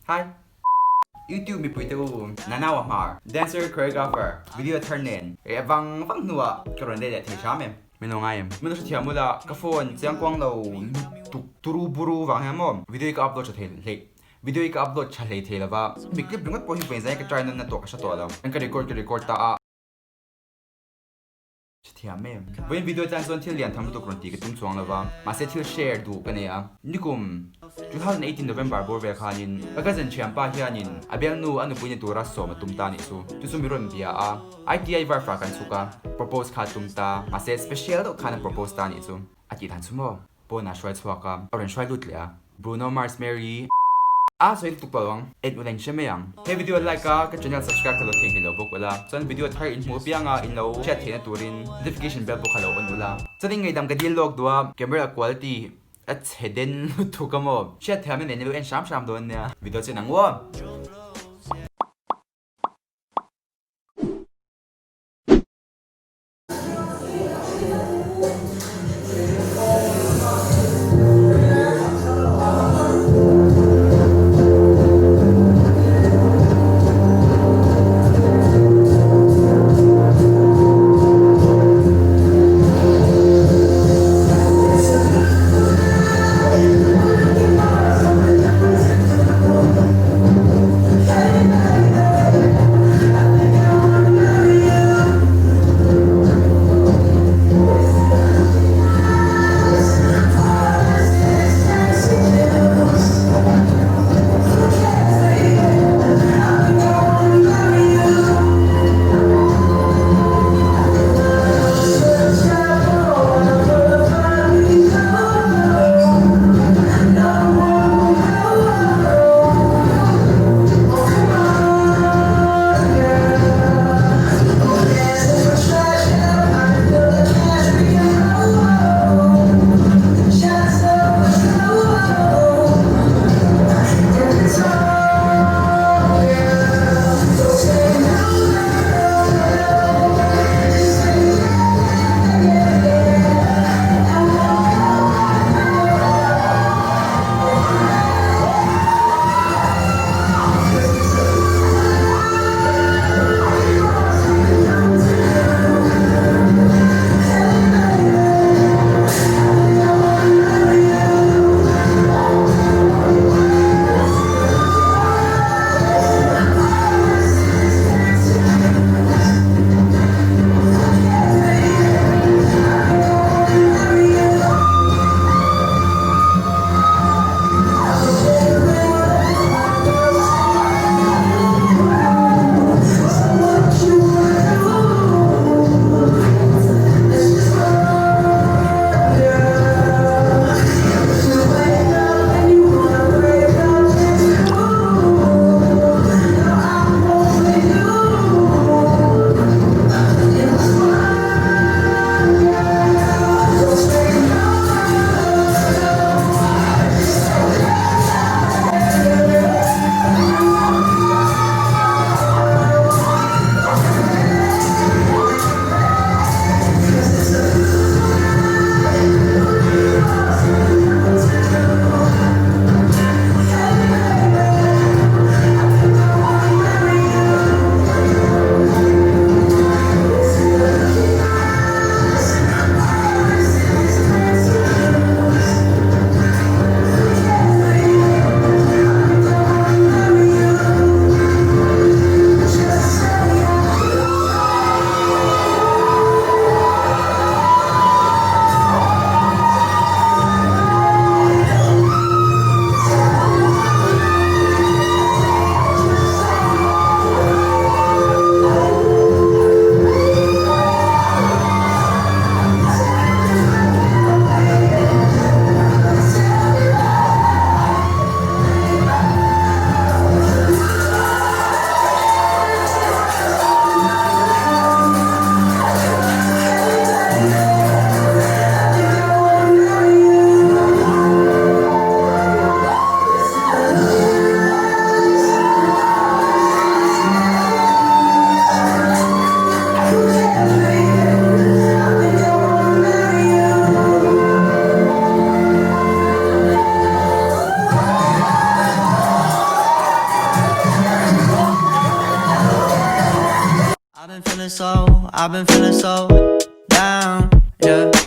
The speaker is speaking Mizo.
Hi! YouTube mipui te u, Nanawa Hmar, dancer, choreographer, video thar nen reh vang vang hnuah ka rawn let leh thei hram em? Min lo ngai em? Min lo hrethiam ula, ka phone chiangkuang lo lutuk turu buru vang hian maw video hi ka upload tha thei hlei video hi ka upload tha hlei thei lova, mi clip ringawt pawh hi vawiin zai ka try nawn na tawh ka hre tawh lo, ka record ka record ta a. Hrethiam em? Vawiin video tan chuan thil lian tham lutuk rawn tih ka tum chuang lo va, mahse thil share duh ka nei a. Nikum 2018 November bawr vel khanin ka cousin thianpa hianin a bialnu a nupui ni tura sawm a tum ta anih chu. Chu chu mi rawn bia a, ITI varfa kan chhuk a, propose kha a tum ta, mahse special deuh khan a propose ta anih chu. A tih dan chu maw? Pawn a hruai chhuak a, a rawn hruai lut leh a. Bruno Mars Mary a sawi lutuk tawh lo ang, en ula in hre mai ang. He video like a, ka channel subscribe kha lo theihnghilh lo bawk ula, chuan video thar in hmuh apianga in lo hriat theihna turin notification bell pawh kha lo on ula. Chuan in ngaihdam ka dil lawk duh a, camera quality a chhe den lutuk a maw? Hriat thiamna nen i lo en hram hram dawn nia. Video chu en ang uam. I've been feeling so, I've been feeling so down, yeah.